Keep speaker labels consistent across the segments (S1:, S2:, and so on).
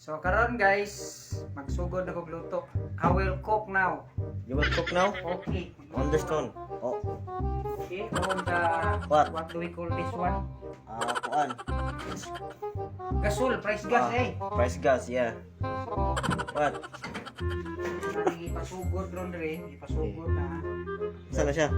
S1: So karon guys, magsugod na kog luto. I will cook now.
S2: You will cook now?
S1: Okay.
S2: On the stone. Oh,
S1: Okay, on the
S2: What?
S1: What do we call this one?
S2: Ah, kuan.
S1: Gasol, price gas
S2: Ah,
S1: eh.
S2: Price gas, yeah.
S1: So,
S2: What?
S1: nang ipasugod ron diri, ipasugod na.
S2: Saan na siya?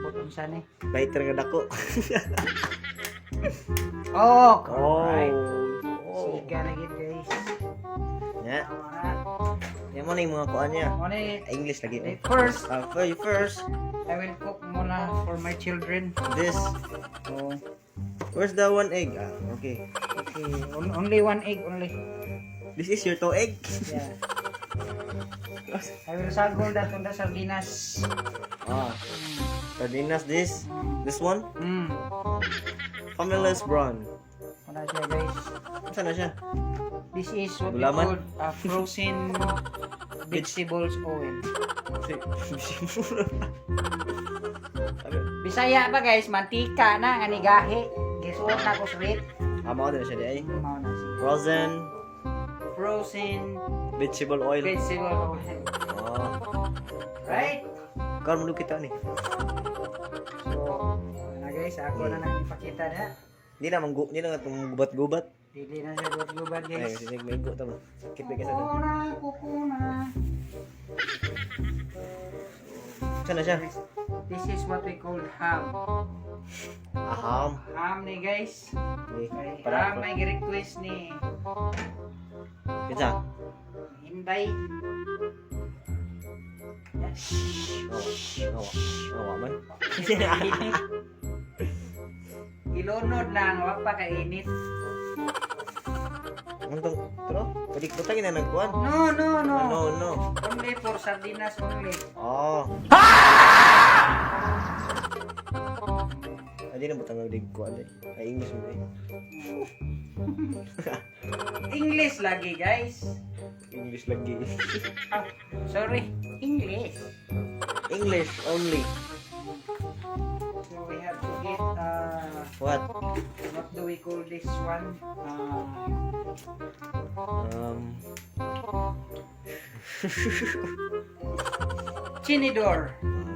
S1: Ambot unsa ni?
S2: Lighter nga dako.
S1: Oh, alright.
S2: Oh.
S1: Siga na gid, guys.
S2: Yeah.
S1: Tama na.
S2: Yan mo na yung mga kuan niya.
S1: Mo ni
S2: English lagi.
S1: Eh, first,
S2: Ah, first,
S1: I will cook muna for my children.
S2: This.
S1: Oh,
S2: Where's the one egg? Ah, okay.
S1: Okay. Only one egg only.
S2: This is your two egg?
S1: Yeah. I will sagol that on the sardinas.
S2: Ah. Sardinas, this. This one?
S1: Mm.
S2: Family's brown.
S1: Wala siya, guys.
S2: Saan na siya?
S1: This is what we
S2: Gulaman?
S1: Call frozen vegetables oil. Bisaya ba guys, mantika na nga nigahi. Gisuot na ko sulit.
S2: Ah, mao na siya di ay.
S1: Mao na siya.
S2: Frozen
S1: Frozen
S2: vegetable oil.
S1: Vegetable oil.
S2: Oh.
S1: Right?
S2: Karon mo kita ni.
S1: So, na guys, ako na nang ipakita na.
S2: Di na nga gubat-gubat.
S1: Dili na siya gubat-gubat,
S2: Ay,
S1: guys.
S2: kasi may go tama. Sakit ba kasi na.
S1: Kukuna, kukuna.
S2: Saan na siya?
S1: This is what we call ham.
S2: Aham.
S1: Ham ni guys.
S2: Okay.
S1: Ay,
S2: Para
S1: ham may request ni
S2: Kinsa?
S1: Hinday.
S2: Oh, oh, oh, man.
S1: Ilunod lang, wa pa kainit.
S2: Antong, pero, pwede ko tangin na nagkuan.
S1: No.
S2: Ah, no.
S1: Only for sardinas only.
S2: Oh. Ay, di na butang ng kuan eh. Ay, English mo eh.
S1: English lagi, guys.
S2: English lagi.
S1: Ah, sorry, English.
S2: English only.
S1: So we have to get
S2: What?
S1: What do we call this one? Tinidor.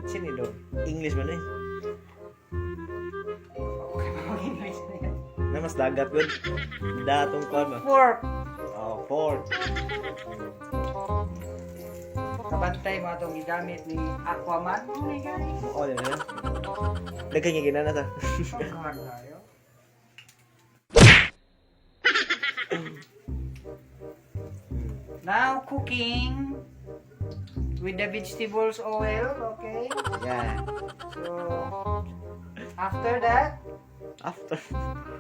S2: Tinidor. English man eh.
S1: Okay, mag-English na yan.
S2: Na mas dagat gud. Datong kuan ba?
S1: Fork.
S2: Oh, fork.
S1: Kabantay mo atong gigamit ni Aquaman. Oh my guys.
S2: Oh, di na. Daghan nga ginana ta.
S1: Oh God, tayo. Now cooking with the vegetables oil, okay?
S2: Yeah.
S1: So after that,
S2: After.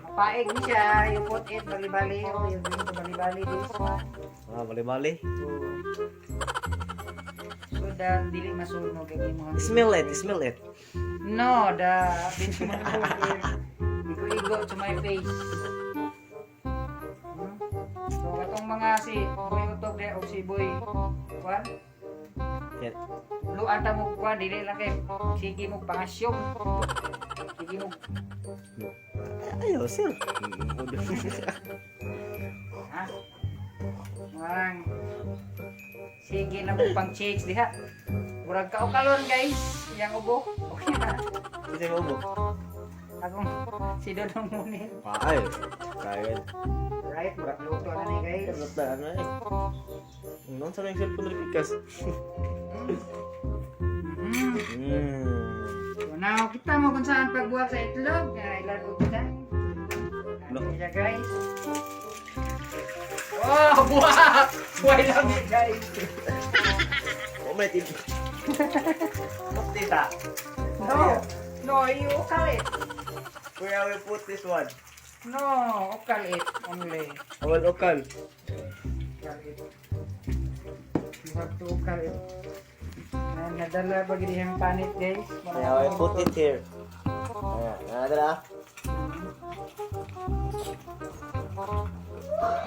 S1: Mapaig ni siya, you put it bali-bali, oh, you going to bali-bali this one.
S2: Ah, bali-bali.
S1: So that dili masunog ang imong
S2: Smell it, smell it.
S1: No, the vegetable oil igo-igo to my face. So katong mga si Boy Utog de o si Boy Kwan,
S2: Yan.
S1: Luan ta mo kwan dili lang kay sige mo pangasyong. Sige mo
S2: Ayaw, sir.
S1: Ha? Marang sige na mo pang chicks diha. Murag kaukalon guys, yang ubo. Okay na.
S2: Kasi mo ubo.
S1: Akong si Dodong Munil.
S2: Ay, kaya.
S1: Right, murag luto na ni guys.
S2: Karot na ano eh. Noon sa yung cellphone rin pikas.
S1: So now, kita mo kung saan pagbuhat sa itlog. Nga ilagot kita.
S2: Lo.
S1: Ano siya guys? Oh, buhat! Buhay lang it guys.
S2: Oh, may tip. Tita.
S1: No, you ukal it.
S2: Where I will put this one?
S1: No, ukal it only.
S2: I will ukal.
S1: Ukal it. You have to ukal it. Na, nadala ba gid ang panit guys?
S2: Yeah, I will put it here. Ayan, nadala.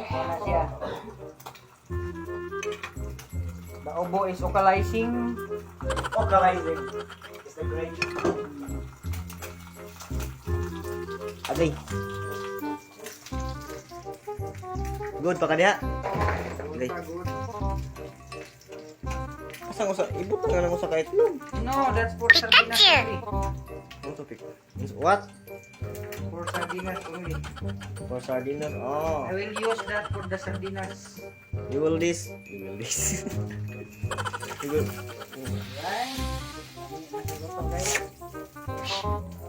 S1: Wala siya. The ubo is ukalizing.
S2: Ukalizing. It's the great. Agay. Good pa ka diha. Lay.
S1: Pagod.
S2: Asa ko sa ibutang nga lang ko sa kaitlog.
S1: No, that's for sardinas only.
S2: Ano topic? What?
S1: For sardinas only.
S2: For sardinas. Oh.
S1: I will use that for the sardinas.
S2: You will this. You will this. You will.
S1: Right? Guys.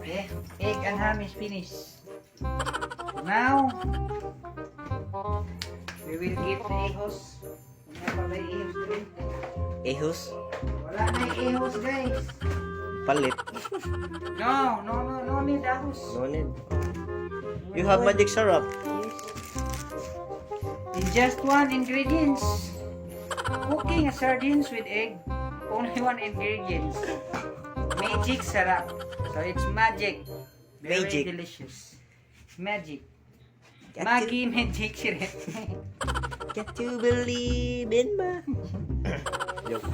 S1: Okay, egg and ham is finished. Now, we will give the ahos. Wala pa ba yung ahos dun?
S2: Ehus.
S1: Wala na yung ahos, guys.
S2: Palit.
S1: No, no need ahos.
S2: No need. You have magic syrup.
S1: Yes. In just one ingredients. Cooking a sardines with egg, only one ingredients. Magic sarap. So it's magic. Very
S2: Magic.
S1: Delicious. Magic.
S2: Got
S1: Maggi magic syrup.
S2: Got to believe in my. Joke.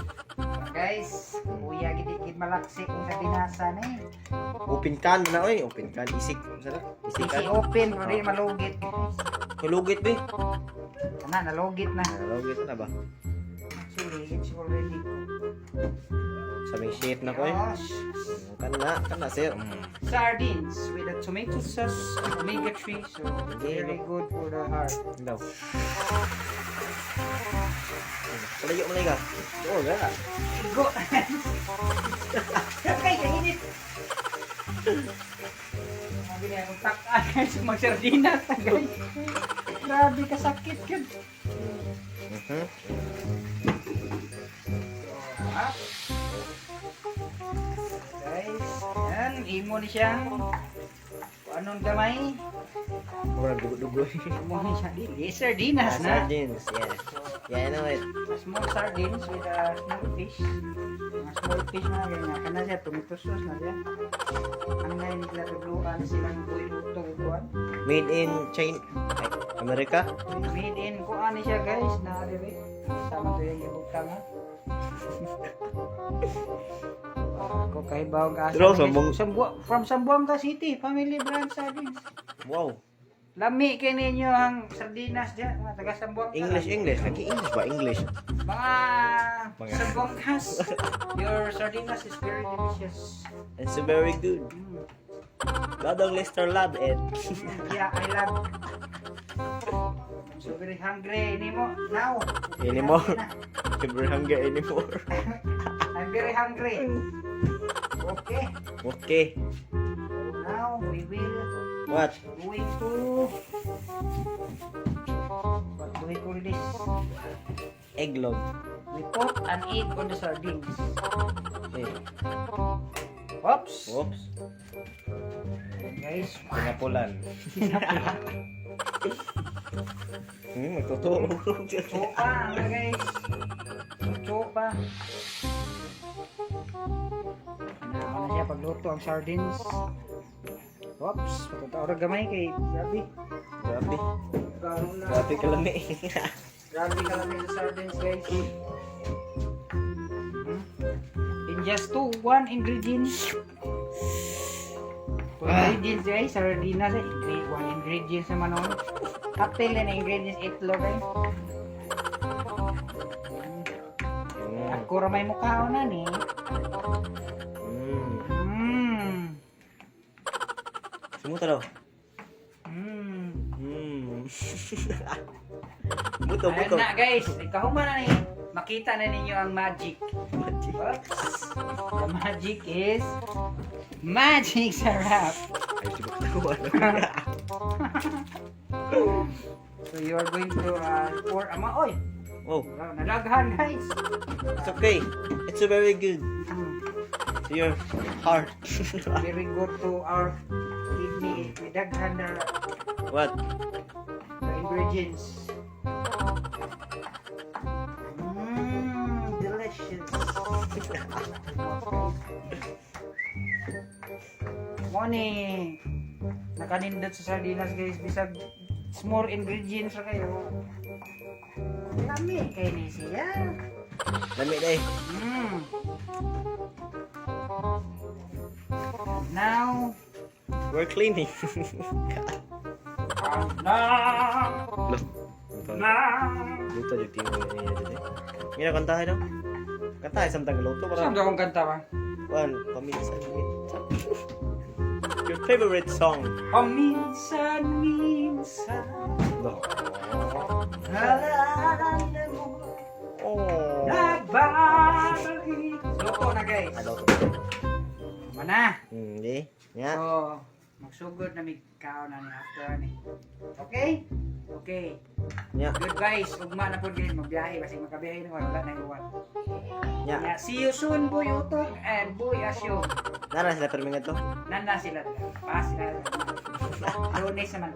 S1: Guys, kuya gid gid malaksi kung sardinasa na eh.
S2: Open can na oy, open can isik. Sala? Isik
S1: Easy
S2: can.
S1: Open pero di malugit, guys.
S2: Hulugit be.
S1: Ana, nalugit na.
S2: Nalugit na ba?
S1: Actually, it's already cooked.
S2: Sabing shape na ko eh.
S1: Gosh.
S2: Kana sir.
S1: Sardines with a tomato sauce and omega-3, so very good for the heart.
S2: Daw. Palayo mo na ka. Oo, ga.
S1: Go! Kay, kainit! Sabi niya, akong takaan guys, mag-sardinas na guys. Grabe kasakit yun. So, ah. Guys, yan, imo ni siyang kung anong gamay.
S2: Murag dugo-dugo.
S1: Imo ni siya, dili, sardinas na.
S2: Sardines, yeah. Yeah, I know it.
S1: A small sardines with a small fish. Mga small fish mga ganyan. Kana siya, tomato sauce na siya. Ang ngayon nila tugluan silang buhay luto kuan.
S2: Made in China, ay, America?
S1: Made in kuan ni siya guys na dire. Sama to yung ibutang ha. Ako kahibaw ka.
S2: Draw, Sambong-
S1: From Zamboanga City, family brand sardines.
S2: Wow.
S1: Lami kay ninyo ang sardinas diyan, mga taga Zamboanga.
S2: English, English. Lagi English ba? English.
S1: Mga Zamboangas, your sardinas is very delicious.
S2: It's very good. Gadong Lester love it.
S1: Yeah, I love. I'm so very hungry anymore now.
S2: Anymore. I'm very hungry anymore.
S1: I'm very hungry. Okay.
S2: Okay.
S1: Now we will
S2: What?
S1: Going to, what do we call this?
S2: Eggnog.
S1: We put an egg on the sardines.
S2: Eh.
S1: Oops.
S2: Whoops.
S1: Guys,
S2: Pinapulan. Magtotoo.
S1: Chupa, mga guys. Chupa. Naon na siya pagluto ang sardines. Oops, patutao ra gamay kay grabe.
S2: Grabe.
S1: Karon na.
S2: Grabe ka lami.
S1: Grabe kalami sa sardines, guys. In just two, one ingredient. Two ingredients guys, sardinas eh. One ingredients naman nun. Kapil na ingredients itlog eh. Ako ra may mukha na ni.
S2: Sumuta daw. Buto,
S1: Ayun
S2: buto.
S1: na guys, ikahuman na ni. Makita na ninyo ang magic.
S2: Magic.
S1: Oops. The magic is magic sarap.
S2: Ay, si Baktawa.
S1: So you are going to pour ama oy.
S2: Oh,
S1: Nalaghan guys.
S2: It's okay. It's very good. To your heart.
S1: Very good to our kidney. Midaghan na
S2: What?
S1: The ingredients. Delicious. Mo ni nakanindot sa sardinas guys, bisag small ingredients ra kayo. Lami kay ni siya.
S2: Lami na eh.
S1: Now,
S2: We're cleaning.
S1: And now, now.
S2: Luto jud timo niya jud eh. Ngina kantahay no? Kantahay samtang luto para.
S1: Saan akong kanta ba?
S2: Kuan, paminsan minsan. Your favorite song?
S1: Paminsan-minsan.
S2: No.
S1: Alala mo.
S2: Oh.
S1: Nagbabalik. Luto na, guys.
S2: Ah, luto.
S1: Tama na.
S2: Hindi. Nya.
S1: So, magsugod na mig kaon na ni after ni. Okay? Okay.
S2: Nya.
S1: Good guys, ugma na pud guys, magbiyahe kasi makabiyahe na wala na iwan.
S2: Nya.
S1: Yeah, see you soon, Boy Utok and Boy Asyo.
S2: Nara sila permingan to.
S1: Nanda sila. Pa sila. Lunes naman.